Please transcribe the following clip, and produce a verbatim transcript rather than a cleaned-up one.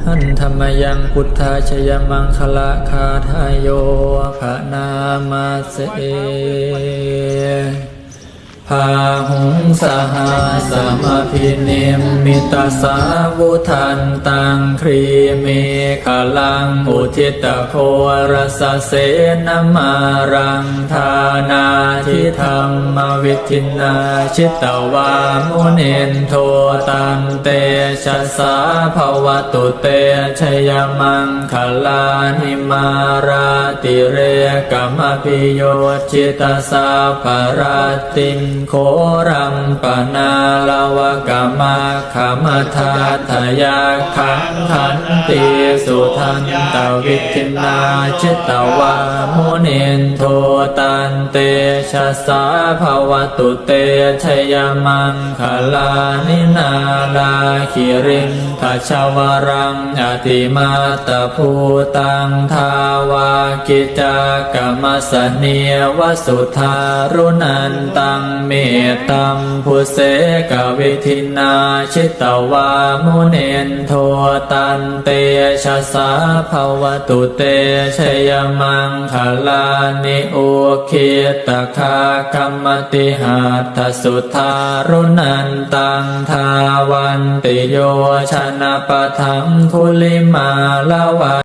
Handa mayaṃ buddhajayamaṅgalagāthāyo bhaṇāma se. Bāhuṃ sahassamabhinimmitasāvudhantaṃ, grīmekhalaṃ uditaghorasasenamāraṃ, dānādidhammavidhinā jitavā munindo, tantejasā bhavatu te jayamaṅgalāni. Mārātirekamabhiyujjhitasabbarattiṃ, ghorampanāḷavakamakkhamathaddhayakkhaṃ, khantīsudantavidhinā jitavā munindo, tantejasā bhavatu te jayamaṅgalāni. Nāḷāgiriṃ gajavaraṃ atimattabhūtaṃ, dāvaggicakkamasanīva sudāruṇantaṃ, mettambusekavidhinā jitavā munindo, tantejasā bhavatu te jayamaṅgalāni. Ukkhittakhaggamatihatthasudāruṇantaṃ, dhāvantiyojanapathaṅgulimālavan